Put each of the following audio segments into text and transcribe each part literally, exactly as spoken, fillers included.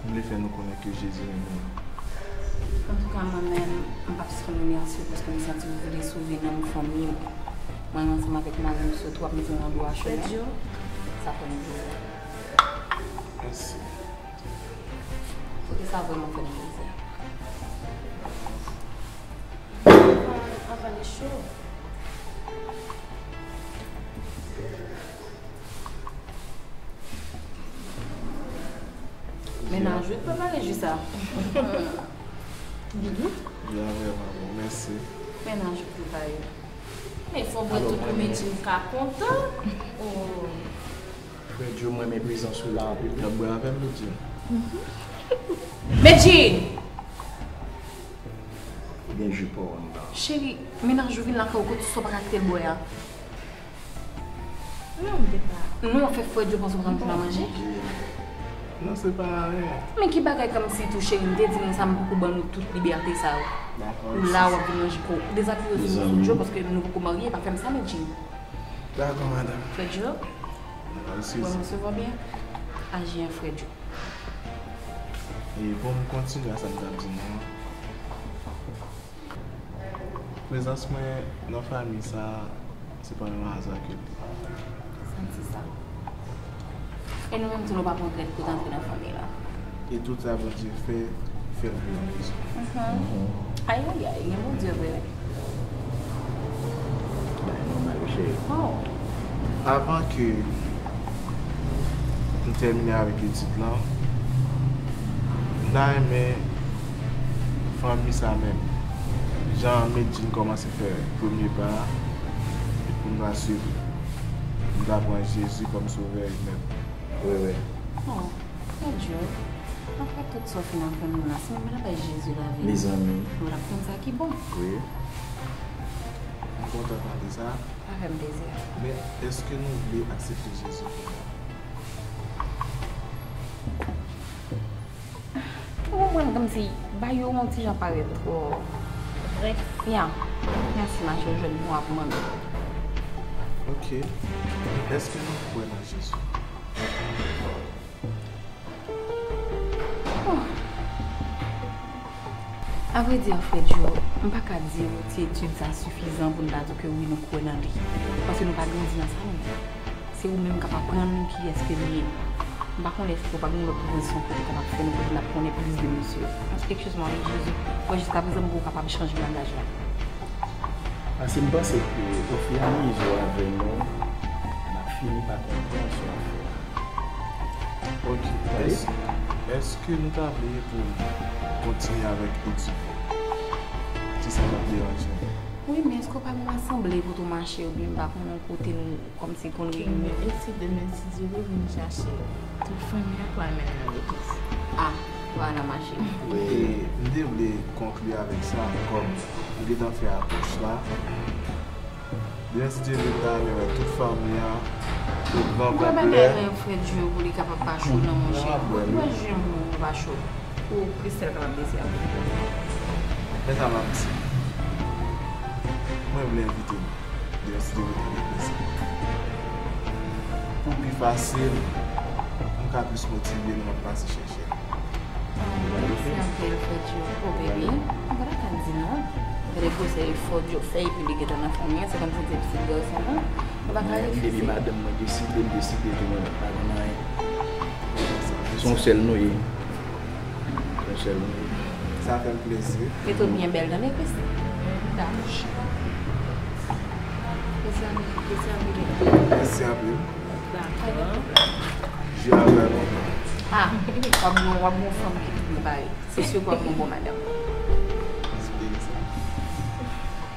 Vle fè nou konnen ke Jezi renmen nou. Antouka, mwen menm, m p ap sot remèsye w paske m santi w vle sove nanm fanmi m. Mwen, ansanm avèk mari m, sitou, ap mete w nan dwa chemen. Sa fè m plezi. Mèsi. Kote sa vrèman fè m plezi. Anvan, anvan li cho. Mennaj ou t prepare ji sa. Li vrèman bon, mèsi. Mennaj ou prepare. Men fò bwè tout pou Medjine ka kontan. Oh. Frè Joe, mwen renmen prezans ou la anpil. W ap bwè avè m, Medjine? Medjine! Ebyen, ji pa w anndan. Cheri, mennaj ou vin lakay ou, kote sa w pa ka kite l bwè a? Non, m te pa. Non, fè frè Joe panse w pran pou la manje. Non, se pa anyen. Men ki bagay kòmsi tou, cheri, m te di nou sa, m poko ban nou tout libète sa yo. Dakò. Ou la, w ap vin manje kò. Dezapiye w sou Joe, paske nou poko marye, pa fè m sa, Medjine. Dakò, madanm. Frè Joe? Dakò, eskize. Bon, resevwa byen. Aji an, frè Joe. E bon, m kontinye a sa m t ap di nou an. Prezans mwen nan fanmi sa a, se pa yon aza ke l ye. Santi sa. E nou menm tou, nou pa pran krèt pou t antre nan fanmi la. E tout sa Bondye fè, fè l pou yon rezon. Mhm. Ayayay, gen Bondye vre. Bagay nòmal, wi, cheri. Oh. Avan ke m tèmine avèk etid lan, m ta renmen fanmi sa menm, jan Medjine kòmanse fè premye pa a, e pou m ta swiv li. M ta pran Jezi kòm Sovè e Mèt. Wi, wi. Oh, Bondye. Apre tout sa w fin aprann nou la, si nou mete bay Jezi lavi nou, mezanmi, nou t ap konn sa ki bon. Wi. M kontan tande sa. Sa fè m plezi. Men, èske nou vle aksepte Jezi kounye a? Ou konprann kòmsi bagay yo yon ti jan parèt twò. Brèf. Ya. Mèsi, ma cheri, jodi nou ap mande. Ok. Èske nou kwè nan Jezi? Avrèdi, frè Joe, m pa ka di w ti etid sa sifizan pou n ta di w ke wi, nou kwè nan li. Paske nou pa grandi nan sa, nou. Se ou menm k ap aprann nou kiyès ke li ye. M pa konnen èske w pa gen yon lòt pwopozisyon kote k ap fè nou, kote n ap konnen plis de misye. Excuse-moi, wi, Jezi. Mwen, jiskaprezan, m poko kapab chanje langaj la. Paske m panse ke ofiramezu avè nou, n ap fini pa konprann sa w ap fè a. Ok. Tande? Èske, èske nou ta vle pou n kontinye avèk etid la? Si sa pa deranje nou. Wi, men èske w pa gen yon asanble kote w mache, oubyen m pa konnen yon kote nou kòmsi konn reyini? Wi, men etid demen, si Dye vle, vin chache tout fanmi an pou al mennen nan legliz. A, vwala, mache. E m te vle konkli avèk sa, kòm nou gentan fè apwòch la. Demen, si Dye vle, m ta renmen wè tout fanmi an, tout gran koup lè. Frè Djo pou li kapab pa cho nan, monchè. Ou wè je m ou pa cho. Pou Christelle kapab bese a. Men sa m ap di. Mwen vle envite nou. Demen, si Dye vle, avèk plezi. Pou pi fasil, pou m ka plis motive nou, m ap pase chèche. Mèsi anpil, frè Djo. O, baby, m pa ta ka di non. Gade gwo seri efò Djo fè, epi li gentan nan fanmi an, se kòmsi se pitit gason an. Nou pa ka refize. Baby, madanm mwen deside, m deside tou, mwen pa gen anyen. Se yon sèl nou ye. Se yon sèl nou ye. Sa fè m plezi. Mete w byen bèl, tande, Chrissy? Dakò. Mèsi anpil, mèsi anpil. Mèsi anpil. Dakò. Je a vrèman bon. A, w ap gon, w ap gon fanm ki tou prepare. Se si w ap gon bon madanm.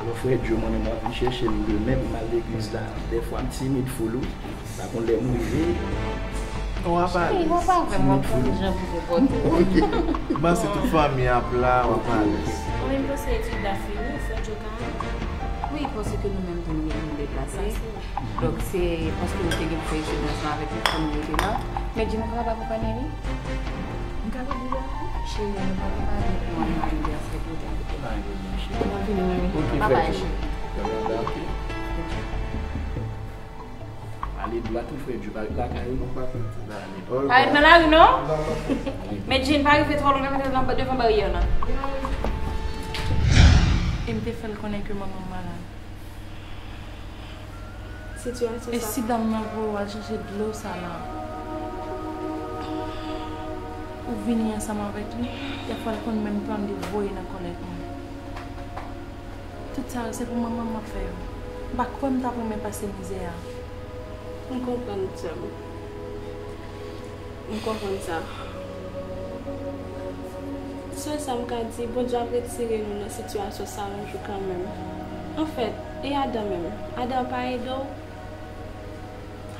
Alò, frè Djo, mwen menm, w ap vin chèche m demen pou m al legliz la. Dèfwa, m timid full, wi. Pa konn lè m rive. W ap ale. Wi, w ap avè m, w ap konn jan pou konpòte w. M panse tout fanmi ap la, w ap ale. Mwen menm, panse etid la fini, frè Djo ka ale. Wi, paske nou menm tou nou gen pou nou deplase. Donk, se paske nou te gen pou fè etid ansanm avèk yon fanmi yo te la. Men di nou kapab akonpaye li? M kapab vin avè w? Cheri, nou pa prepare pou anivèsè pou tèt. N ap vini, wi. Ok, babay, cheri. Ok. Dwa tou frè Djou pa ret lakay ou non. Pa ret nan lari non. Medjine pa rive twò lwen nan devan baryè la. E m te fè l konnen ke manman m malad. Sitiyasyon sa. E si dam nan voye w al chèche dlo sa la, ou vini ansanm avèk li, y ap fè l konn menm plan li voye nan kòlèt mwen. Tout sa yo se pou manman m m ap fè yo. M pa kwè m t ap renmen pase mizè a. M konprann sè m. M konprann sa. Sèl sa m ka di, Bondye ap retire nou nan sitiyasyon sa yon jou kanmenm. Anfèt, e Adan menm? Adan pa ede w?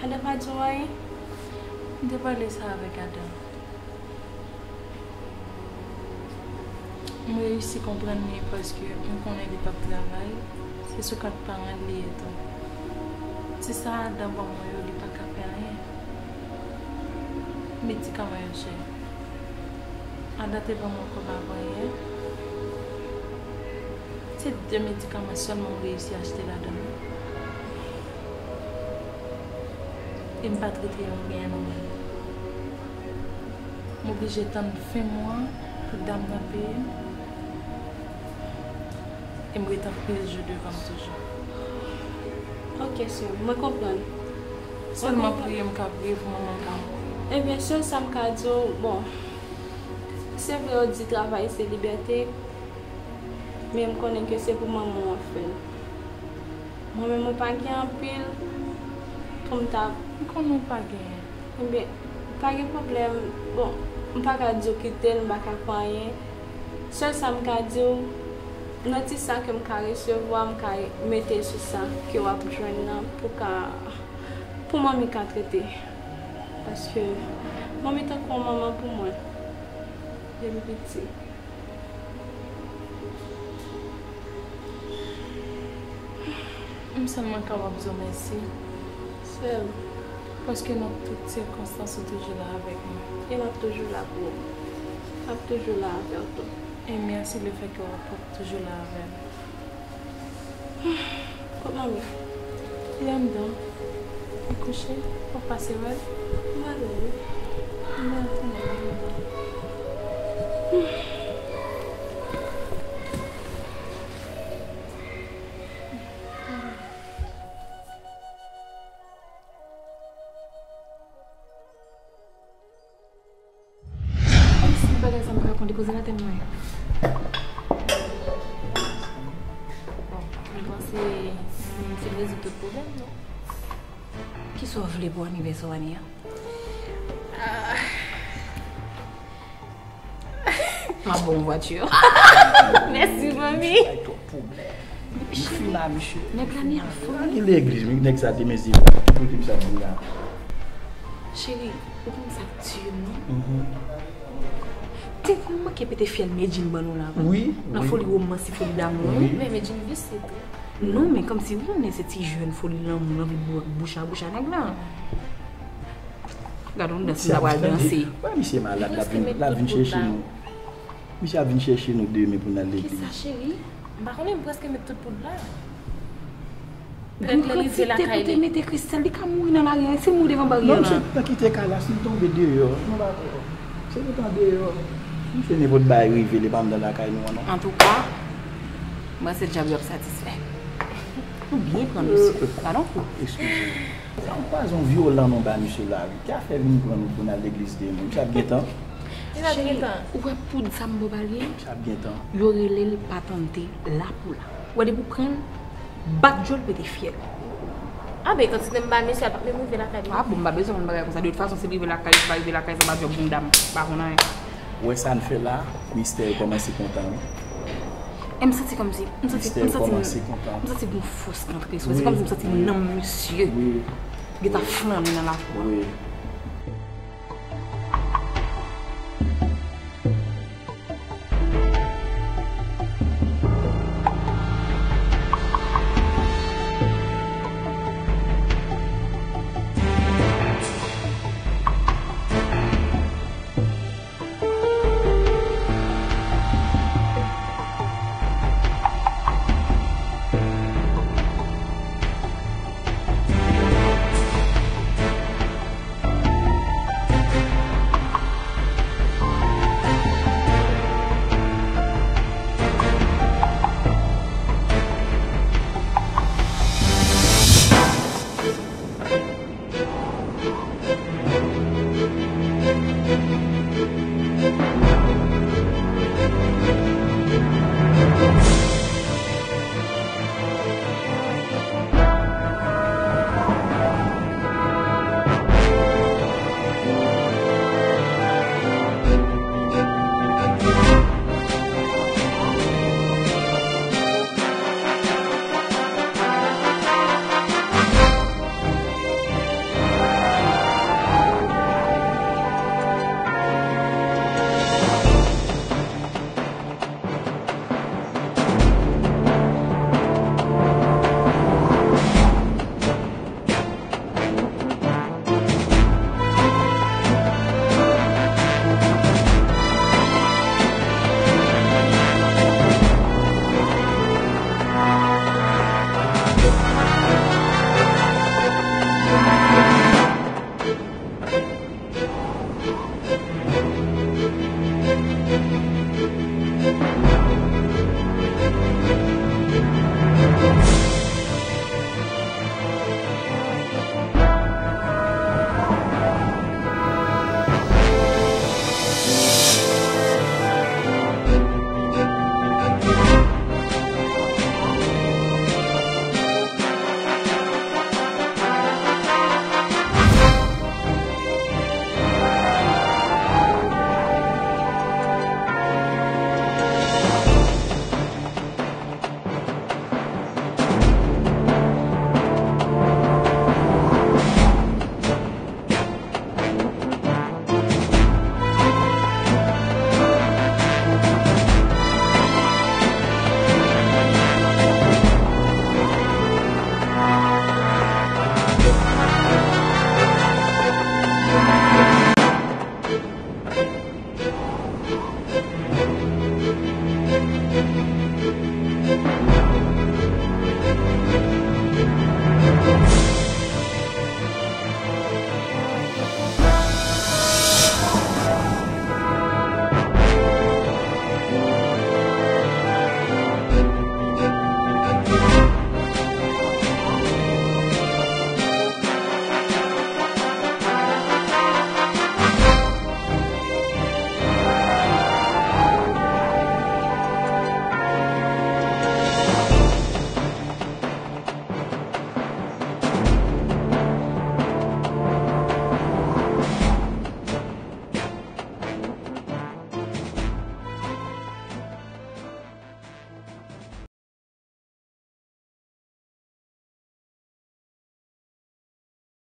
Adan pa di w anyen? M te pale sa avèk Adan. M reyisi konprann li paske m konnen li p ap travay, se sou kont paran l li ye tou. Ti sa Adan ban mwen yo, li pa ka fè anyen. Medikaman yo chè. Adan te ban mwen kòb avan yè. Se de medikaman sèlman m reyisi achte ladan l. E m pa trete yo byen non. M oblije tann fen mwa pou dam nan peye m. E m ret anpil jou devan m toujou. Ok, sè m, mwen konprann. Sèlman priye m ka priye pou manman m pa mouri. Ebyen, sèl sa m ka di w, bon, se vre yo di travay se libète, men m konnen ke se pou manman w w ap fè l. Mwen menm, mwen pa gen anpil pou m ta. M konnen w pa genyen. Ebyen, pa gen pwoblèm. Bon, m pa ka di w kite l, m pa ka fè anyen. Sèl sa m ka di w, nan ti sa ke m ka resevwa, m ka mete sou sa ke w ap jwenn nan pou ka, pou manmi ka trete. Paske manmi tankou yon manman pou mwen. Depi piti. M sèlman kapab di w mèsi. Sè m. Paske nan tout sikonstans, ou toujou la avèk mwen. E m ap toujou la pou ou. M ap toujou la avè w tou. E mèsi lefètke w ap toujou la avè m. Kot manmi? Li anndan. Li kouche. W ap pase wè l? M ale wi. M ale tounen, li anndan. Kòmsi bagay sa m pa konn li poze nan tèt mwen. Bon, mwen panse, hmm, se rezoud tout pwoblèm, non? Kisa w vle pou anivèsè w ane a? Ah. M ap ba w yon vwati. Mèsi, manmi. Ay, twòp pwoblèm. Nou fin la, mesye. Nèg la ni anfòm. Li legliz, men nèg sa te mezi. Pou di m sa, moun la. Cheri, ou konn sa k di m, non? Mhm. Te konn manke pete fyèl Medjine ban nou la, wi. Wi, nan wi. Foli womans, foli damou, wi. Wi. Men Medjine visye tou. Non, men kòmsi ou konnen se ti jèn foli lanmou, anvi bou-, bouch a bouch a nèg la. Gade yon dans m ta pral danse. Wè, misye malad, l ap vin, l ap vin chèche nou. Misye ap vin chèche nou demen pou n al legliz. Kisa, cheri? M pa konnen, m prèske met tout poud la. Lè, lè li rive lakay li. Mete Christelle, li ka mouri nan lari a, si l mouri devan baryè la. Non, misye gentan kite kay la, si l tonbe deyò, nou pa kwè. Se gentan deyò. Misye nenpòt bagay rive, li pa anndan lakay nou an, non. Antouka, m panse dyab yo ap satisfè. Nou byen pran misye. Gadon kou. Eskize m. Sa yon pwazon vyolan nou ba misye la, wi. Ki afè vin pran nou pou n al legliz demen? Misye ap gen tan. Cheri, ou wè poud sa m ba w ba li? Misye ap gen tan. Yo rele l patente la pou la. Ou wè depi w pran l, bat djòl pete fyèl. A ben, kantite m ba misye, l p ap menm rive lakay li. A bon, m pa bezwen konn bagay konsa. De tout fason, si l rive lakay li, si l pa rive lakay, sa pa djòb moun dam. M pa konn anyen. Ou wè sa n fè la, mistè yo kòmanse kontan, wi. E m santi kòmsi, m santi, m santi, m santi gon fòs k antre sou mwen. Se kòmsi m santi nanm misye gentan flannen nan lakou a. Wi.